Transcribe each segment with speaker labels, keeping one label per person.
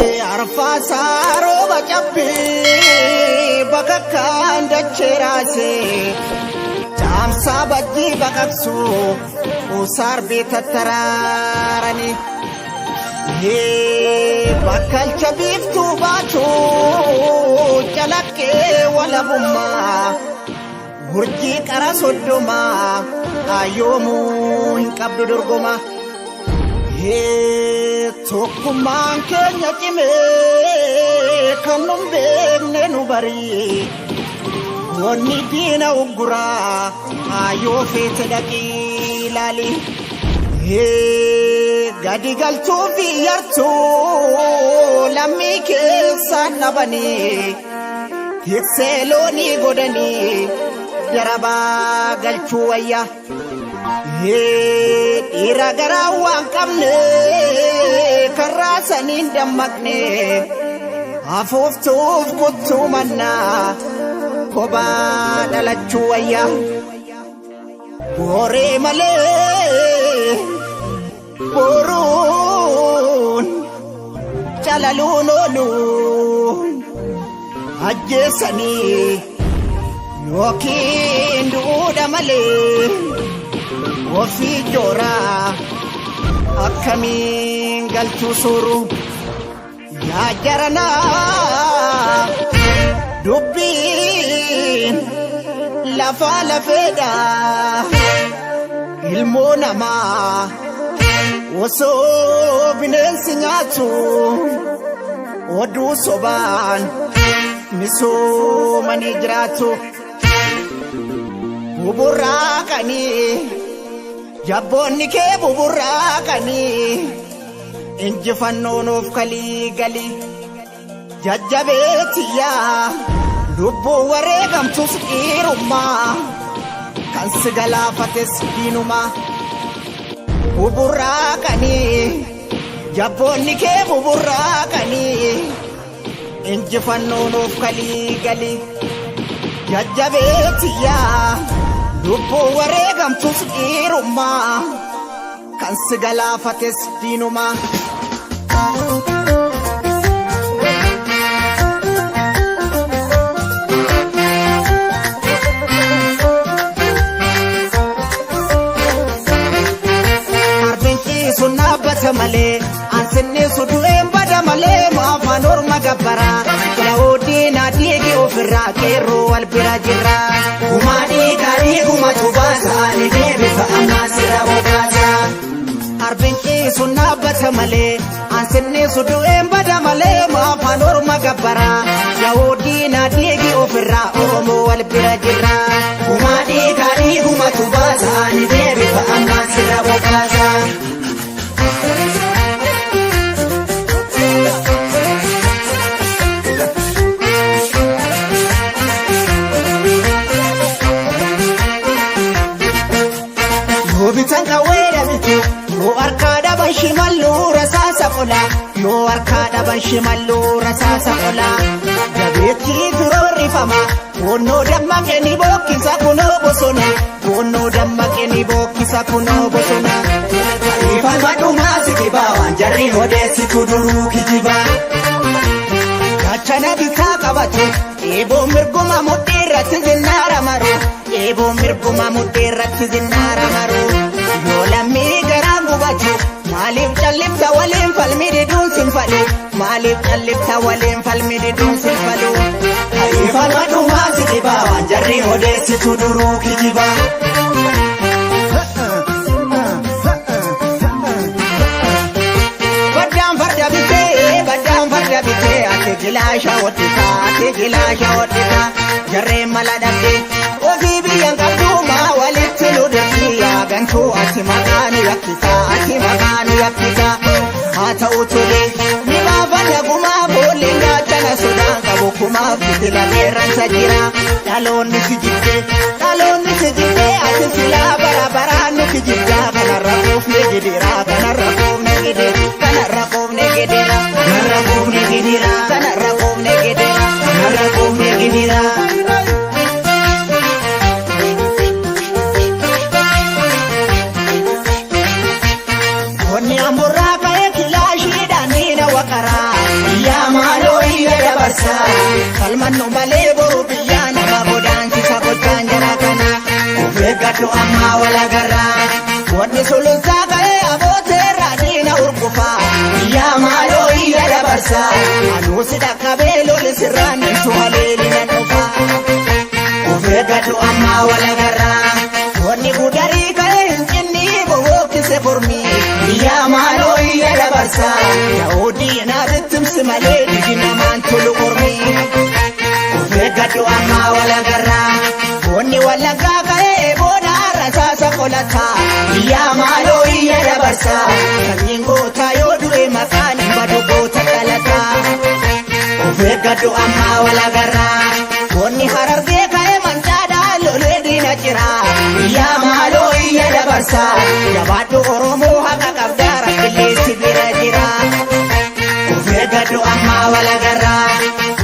Speaker 1: Arfaasaa rooba cabbii bakakkaan dachee raasee caamsaa bajjii baqaqsu usaarbii tattaraaranii bakkalcha biiftuu baatu calaqqee walabummaa urjii qara 30 ayyoomuu hin qabdu dorgoma. Tokkummaan keenya cimee kan nun beekne nu barii wanni diina ugguraa yoo feete dhaqii ilaali. Gadi galtuu fi yartuu lammii keessaan dhabanii tiksee loonii godhanii darabaa galchuu wayya. Dhiira garaa waan qabne karraa saniin dammaqne afuuftuuf kuttuu mannaa kophaa dhalachuu wayya. Booree malee boruun calaluun oolu ajjeesanii yookiin du'uudha malee ofii jooraa akkamiin galchuu suuru yaa jaranaa dubbiin lafaa lafeedha ilmoo namaa osoo bineensi nyaatu oduu sobaan misoomanii jiraatu. Buburraaqanii jabboonni kee buburraaqanii injifannoon of kalii galii jajjabeetiyyaa lubbuu wareegamtus dhiirummaa kan si galaafates diinumaa. Buburraaqanii jabboonni kee buburraaqanii injifannoon of kalii galii jajjabeetiyyaa lubbuu wareegamtus dhiirummaa kan si galaafates diinumaa. Harbin ciisu dhaabbata malee ansinnisu du'een bada malee maafaan orma gabbaraa Yaa'uuddiin adiigi ofirraa qeerroo wal bira jirra.
Speaker 2: Gumaa dhiigaa dhiigumatu baasa ni deebisa ammaa sirra boqaasa.
Speaker 1: Harbin ciisu dhaabbata malee ansinnisu du'een bada malee maafaan orma gabbaraa Yaa'uuddiin adiigi ofirraa Oromoo wal bira jirra.
Speaker 2: Gumaa dhiigaa dhiigumatu baasa ni deebisa ammaa sirra boqaasa.
Speaker 1: Yoo bitan qawwee dhabitu yoo harkaa dhaban shimalluu rasaasa qola yoo harkaa dhaban shimalluu rasaasa qola jabeettii turoorrifama goonnoo dammaqee ni bookkisa kunoo bosona goonnoo dammaqee ni bookkisa kunoo bosona.
Speaker 2: Ifama dhumaa si dhibaa waan jarri odeessitu duruu kijibaa.
Speaker 1: Gaachana bitaa qabatu eeboo mirguma mudhii irratti zinnaara maru eeboo mirguma mudhii irratti zinnaara maru yoo lammii garaan gubatu maaliif callifta waliin falmi diduun sin falu maaliif callifta waliin falmi diduun sin falu.
Speaker 2: Ifama dhumaa si dhibaa waan jarri odeessitu duruu kijibaa.
Speaker 1: Baddaan farda bitee baddaan farda bitee ati gilaasha hodhitaa ati gilaasha hodhitaa jarreen mala dhabdee ofii biyyan qabduumaa walitti nu dirqii yaagantuu ati maqaa nu yakkisaa ati maqaa nu yakkisaa haa ta'u tolee ni baafanna gumaa boolleen gaachana sodaan qabu kumaaf fitila qeerransa jira dhaloonni si jibbee dhaloonni si jibbee ati silaa bara baraan nu kijibdaa kanarra quufne gidiraa kanarra quufne gidira kanarra quufne gidira kanarra quufne gidira.
Speaker 2: Iyyaa maaloo iyya dabarsa.
Speaker 1: Falmannu malee boru biyyaa nama godaansisa gochaan jara kana.
Speaker 2: Of eeggadhu ammaa wal agarraa.
Speaker 1: Wanni sulultaa ka'ee abooteerraa diina urgufaa.
Speaker 2: Iyyaa maaloo iyya dabarsa.
Speaker 1: Anuusi dhaqqabee loli sirraan intu haleeli nan dhufaa.
Speaker 2: Of eeggadhu ammaa wal agarraa.
Speaker 1: Wanni gudarii ka'ee hin cinni bobokkise mormii.
Speaker 2: Iyyaa maaloo iyya dabarsa.
Speaker 1: Yaa'oo diinaa bittimsi malee didi namaan tolu mormii.
Speaker 2: Of eeggadhu ammaa wal agarraa.
Speaker 1: Wanni wallaggaa ka'ee booda rasaasa qolataa.
Speaker 2: Iyyaa maaloo iyya dabarsa.
Speaker 1: Sanyiin gootaa yoo du'e maqaan hin badu goota dhalataa.
Speaker 2: Of eeggadhu ammaa wal agarraa.
Speaker 1: Wanni harargee ka'ee mancaadhaa lolee diina jiraa.
Speaker 2: Iyyaa maaloo iyya dabarsa.
Speaker 1: Jabaadhu Oromoo haqa qabdaa rakkilleessi bira jira.
Speaker 2: Of eeggadhu ammaa wal agarraa.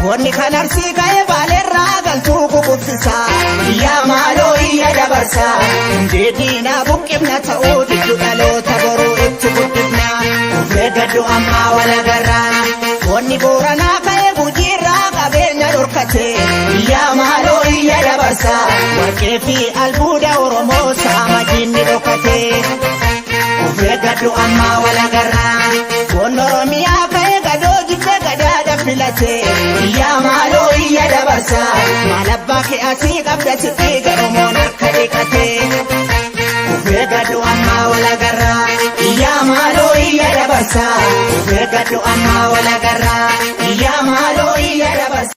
Speaker 1: Wanni kan arsii ka'ee baaleerraa galtuu kukuffisa.
Speaker 2: Iyyaa maaloo iyya dabarsa.
Speaker 1: Hundee diinaa buqqifna ta'uu diddu dhaloota boruu itti guddifna.
Speaker 2: Of eeggadhu ammaa wal agarraa.
Speaker 1: Wanni booranaa ka'ee gujiirraa qabeenya dhorkate.
Speaker 2: Iyyaa maaloo iyya dabarsa.
Speaker 1: Warqee fi albuuda Oromoo saama diinni dhokate.
Speaker 2: Of eeggadhu ammaa wal agarraa.
Speaker 1: Wanni Oromiyaa ka'ee gadoo jibbee gadaadha filate.
Speaker 2: Iyyaa maaloo iyya dabarsa.
Speaker 1: Maal abbaa kee asii qabda sitti Oromoon harka dhiqate.
Speaker 2: Of eeggadhu ammaa wal agarraa. Iyyaa maaloo iyya dabarsa. Of eeggadhu ammaa wal agarraa. Iyyaa maaloo iyya dabarsa.